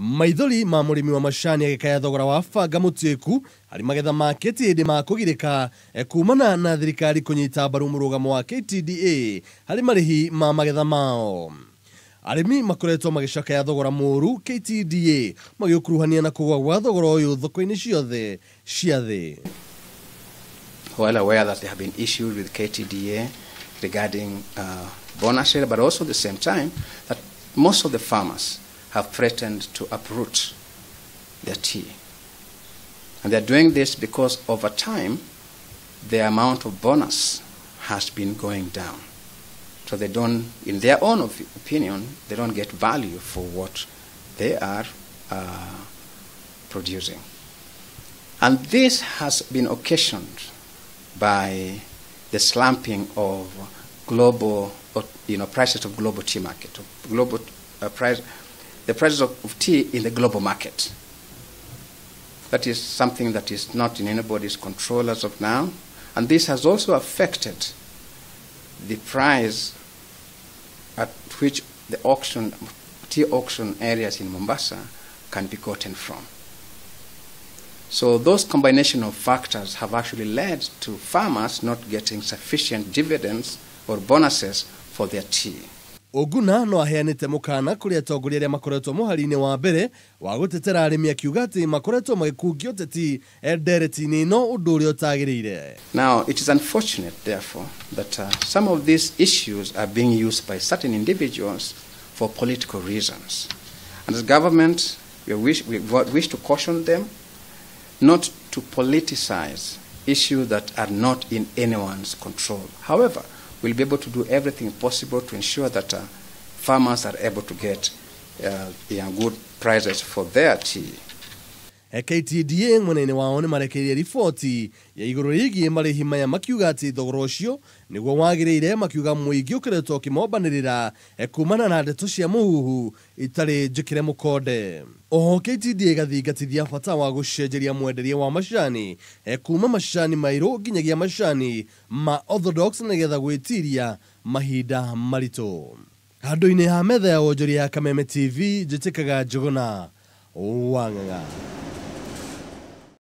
Maithori ma mũrĩmi wa macani agĩkaya thogora wa banga mũtuĩku harĩ magetha make ti hĩndĩ ma kũgirĩka kumana na thirikari kũnyita mbaru mũrũgamo wa KTDA harĩ marĩhi ma magetha mao. Arĩmi makoretwo magĩcakaya thogora mũru KTDA magĩũkuruhania na kũgũa gwa thogora ũyũ thoko-inĩ ciothe cia thĩ. Well aware that there have been issues with KTDA regarding bonuses, but also at the same time that most of the farmers have threatened to uproot their tea. And they're doing this because over time, the amount of bonus has been going down. So they don't, in their own opinion, they don't get value for what they are producing. And this has been occasioned by the slumping of global, prices of global tea market, of global price, the prices of tea in the global market. That is something that is not in anybody's control as of now. And this has also affected the price at which the tea auction areas in Mombasa can be gotten from. So those combination of factors have actually led to farmers not getting sufficient dividends or bonuses for their tea. Oguna no aheanĩte mũkana kũrĩ atongoria arĩa makoretwo mũhari-inĩ wa mbere wa gũtetera arĩmi akiuga atĩ makoretwo magĩkungio ũteti ndereti-inĩ ĩno ũndũ ũrĩa ũtagĩrĩire. Now, it is unfortunate, therefore, that some of these issues are being used by certain individuals for political reasons. And as government, we wish to caution them not to politicize issues that are not in anyone's control. However, we'll be able to do everything possible to ensure that farmers are able to get good prices for their tea. KTDA mwena-inĩ wao nĩ marekereirie riboti ya igũrũ rĩgiĩ marĩhi maya makiuga atĩ thogora ũcio nĩguo wagĩrĩire, makiuga mũingĩ ũkoretwo ũkĩmombanĩrĩra kumana na ndeto cia mũhuhu itarĩ njĩkĩre mũkonde. Oho KTDA ĩgathingatithia bata wa gũcenjeria mwenderie wa macani kuma macani mairũ nginyagia macani ma orthodox nĩgetha gwĩtiria mahinda maritũ. Handũ-inĩ ha metha ya wonjoria ya Kameme TV, njĩtĩkaga Njũgũna Wang'ang'a.